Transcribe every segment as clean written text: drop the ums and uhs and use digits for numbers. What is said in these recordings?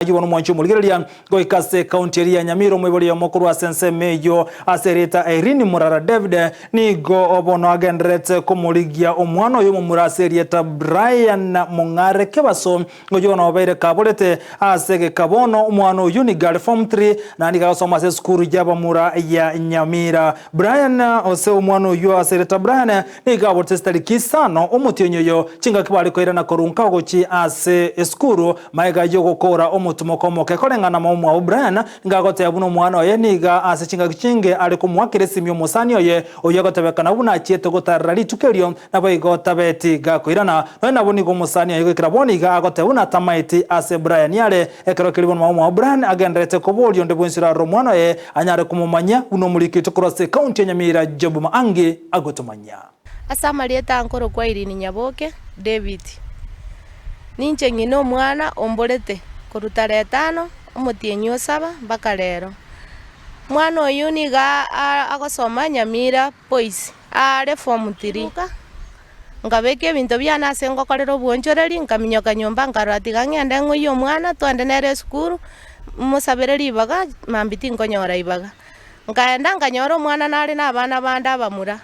Ayio bono mwanche omorigereria goika ase ekaunti eria ya Nyamira omoibori oyomo korwa ase ensemo eyio ase erieta Irene Murara David nigo bono agendererete komorigia omwana oye omomura ase erieta Brian Mong'are Kebaso oyio bono obeire kaborete ase egeka bono omwana oyio nigo are form 3 na nigo agosoma ase esukuru y'abamura ya Nyamira. Brian ose omwana oyio ase erieta Brian Nigo aborete chitariki isano omotienyi oyo, chingaki bare koirana korwa nka gochia ase esukuru, magega y'ogokoora omotumoko omoke. Koreng'ana momwabo Brian, nigo agoteba buna omwana oye nigo ase chingaki chinge are komoakera esimi omosani oye, oyio agotebekana buna achiete gotarera rituko erio, naboigo tabeti gakoirana. Nonya nabo nigo omosani oye goikera bono iga agoteba buna tamaeti ase Brian are. Ekero keria bono momwabo Brian agendererete koboria onde bwensi orarore omwana oye anyare komomanyia buna omoriki oito korwa ase ekaunti ya Nyamira Job Maangi agotomanyia. Ase amarieta nkorokwa Irene Nyaboke David. Ninche ng'ina omwana omborete korwa tarehe etano omotienyi o saba mpaka rero. Omwana oyio nigo agosoma Nyamira Boys are form three. Nkabeka ebinto biane ase ngokorera obwochoreri, nkaminyoka nyomba nkarora tiga ng'ende ng'oyie omwana twende nere esukuru, mosabere ribaga, mambia tinkonyora ibaga. Nkaenda nkanyora omwana nare na abana bande abamura,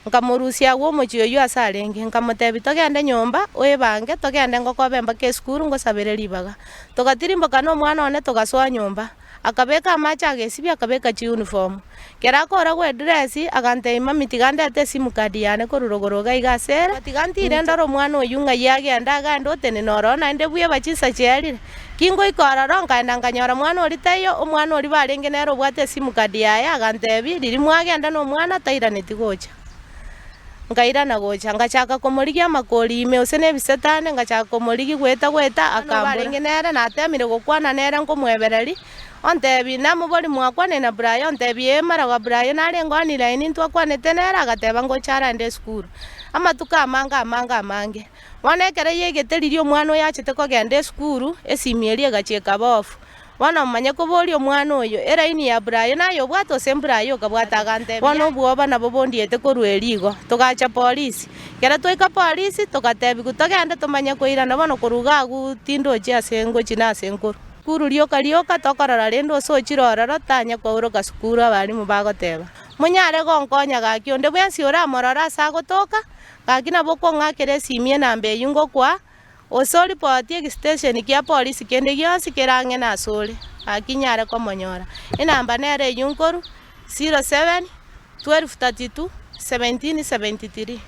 nkamorusia agwo omochie oyio ase arenge, nkamotebia togende nyomba oebange togende ngokobe mpaka esukuru ngosabere ribaga. Togatirimboka na omwana one togasoa nyomba. Akabeka amache agesibia, akabeka chiuniform. Kera akora gwedress, agantebia mummy tiga ndete esim card yane korwa rogoro iga iga ase ere, tiga ntire ndore omwana oyio ng'ai agenda agende otenene ororo naende bweba chinsa chiarire. Kingoika ororo nkaenda nkanyora mwana oria taiyo, omwana oria barenge nere obwate esim card yaye agantebia riria mwagenda na omwana tairaneti gocha. Nkairana gocha, ngachaka komorigia amakori ime gose nebisetane, ngachaka komorigia goeta goeta, akambora. Barenge nere, natemire gokwana nere nkomwebereria, ontebia, Namobori mwakwane na Brian? Ontebia, Ee, marago Brian narenge online ntwakwanete nere, agateba ngocha arande esukuru. Amatuko amange amange amange. Bono ekero yaigete riria omwana oyo achete kogenda esukuru, esimi eria egachia ekaba off. Bono omanye koboria omwana oyo, Eraini ya Burayo naye obwate ose Mburayo okabwata agantebia, Bono obwoba nabo bondiete korwa erio igo. Togacha polisi. Ekero twaika polisi, togatebigwa togende tomanye koirana bono korwa iga agwo tindochi ase ngochia na ase nkorwa. Sukuru rioka rioka tokorora rende ose ochire ororo tanya kooroka sukuru abalimu bagoteba, Monyare gonkonya gaki onde bwensi oramorore ase agotoka, gaki nabo okong'akera esimi enamba eyio ngokoa, Gose oripotie egesitesheni kia polisi kende gionsi kere ang'e nasore, gaki nyare komonyora. Enamba nere eyio nkoru, 07 12 32 17 73.